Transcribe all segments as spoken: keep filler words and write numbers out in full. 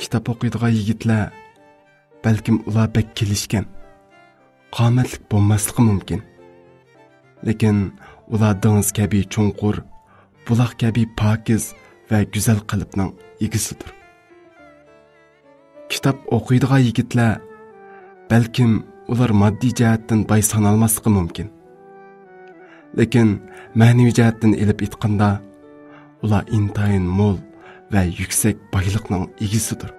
كىتاب ئوقۇيدىغان يىگىتلەر، بەلكىم ئۇلار بەك كېلىشكەن، قامەتلىك بولماسلىقى مۇمكىن. لېكىن ئۇلار دېڭىز كەبى چوڭقۇر، بۇلاق كەبى پاكىز ۋە گۈزەل قەلبنىڭ ئىگىسىدۇر. كىتاب ئوقۇيدىغان يىگىتلەر، بەلكىم ئۇلار ماددىي جەھەتتىن باي سانالماسلىقى مۇمكىن. لېكىن مەنىۋى جەھەتتىن ئېلىپ ئېيتقاندا، ئۇلار ئىنتايىن مول ۋە يۈكسەك بايلىقنىڭ ئىگىسىدۇر.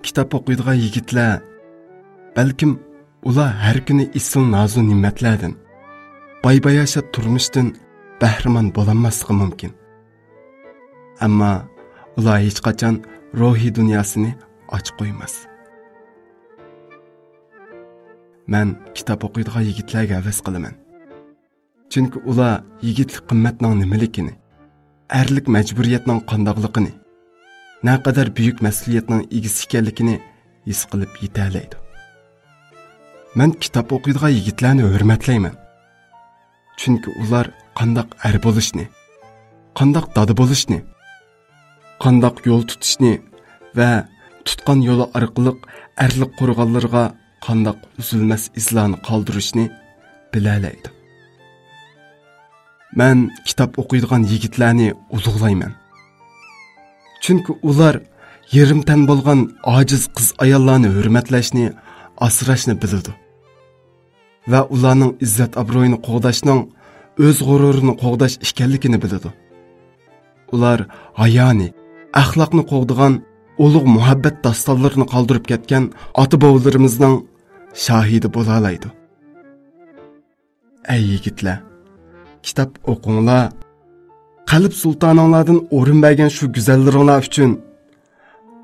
كىتاب ئوقۇيدىغان يىگىتلەر، بەلكىم ئۇلار ھەر كۈنى ئېسىل نازۇ نېمەتلەردىن، باي-باياشات تۇرمۇشتىن بەھرىمەن بولالماسلىقى مۇمكىن. ئەمما ئۇلار ھېچقاچان روھىي دۇنياسىنى ئاچ قويماس. مەن كىتاب ئوقۇيدىغان يىگىتلەرگە ھەۋەس قىلىمەن. چۈنكى ئۇلار يىگىتلىك قىممەتنىڭ نېمىلىكىنى، ئەرلىك مەجبۇرىيەتنىڭ قانداقلىقىنى، نەقەدەر بۈيۈك مەسئۇلىيەتنىڭ ئىگىسى ئىكەنلىكىنى ھېس قىلىپ يېتەلەيدۇ. مەن كىتاب ئوقۇيدىغان يىگىتلەرنى ھۆرمەتلەيمەن. چۈنكى ئۇلار قانداق ئەر بولۇشنى، قانداق دادا بولۇشنى، قانداق يول تۇتۇشنى ۋە تۇتقان يولى ئارقىلىق ئەرلىك قورغانلىرىغا قانداق ئۈزۈلمەس ئىزلارنى قالدۇرۇشنى بىلەلەيدۇ. مەن كىتاب ئوقۇيدىغان يىگىتلەرنى ئۇلۇغلايمەن. چۈنكى ئۇلار يېرىم تەن بولغان ئاجىز قىز-ئاياللارنى ھۆرمەتلەشنى، ئاسراشنى بىلىدۇ. ۋە ئۇلارنىڭ ئىززەت-ئابرۇيىنى قوغداشنىڭ، ئۆز غۇرۇرىنى قوغداش ئىكەنلىكىنى بىلىدۇ. ئۇلار ھايانى، ئەخلاقنى قوغدىغان ئۇلۇغ مۇھەببەت داستانلىرىنى قالدۇرۇپ كەتكەن ئاتا-بوۋىلىرىمىزنىڭ شاھىدى بولالايدۇ. ئەي يىگىتلەر، كىتاب ئوقۇڭلار. قەلب سۇلتانىڭلاردىن ئورۇن بەرگەن شۇ گۈزەللىرىڭلار ئۈچۈن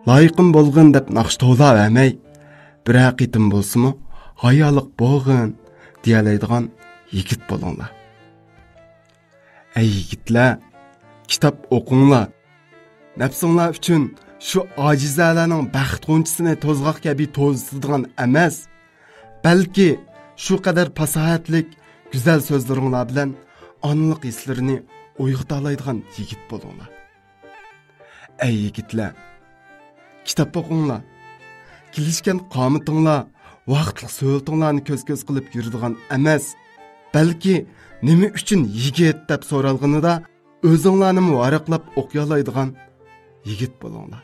لايىقىم بولغىن دەپ ناخشا توۋلاۋەرمەي، بىرەر قېتىم بولسىمۇ ھايالىق بولغىن دېيەلەيدىغان يىگىت بولۇڭلار. ئەي يىگىتلەر، كىتاب ئوقۇڭلار. نەپسىڭلار ئۈچۈن شۇ ئاجىزەلەرنىڭ بەخت غۇنچىسىنى توزغاق كەبى توزىتىدىغان ئەمەس، بەلكى شۇ قەدەر پاساھەتلىك، گۈزەل سۆزلىرىڭلار بىلەن ئانىلىق ھېسلىرىنى ئويغىتالايدىغان يىگىت بولۇڭلار. ئەي يىگىتلەر، كىتاب ئوقۇڭلار. كېلىشكەن قامىتىڭلار، ۋاقىتلىق سۆلىتىڭلارنى كۆز-كۆز قىلىپ يۈرىدىغان ئەمەس، بەلكى نېمە ئۈچۈن يىگىت دەپ سورالغىنىدا ئۆزۈڭلارنىمۇ ۋاراقلاپ ئوقۇيالايدىغان يىگىت بولۇڭلار.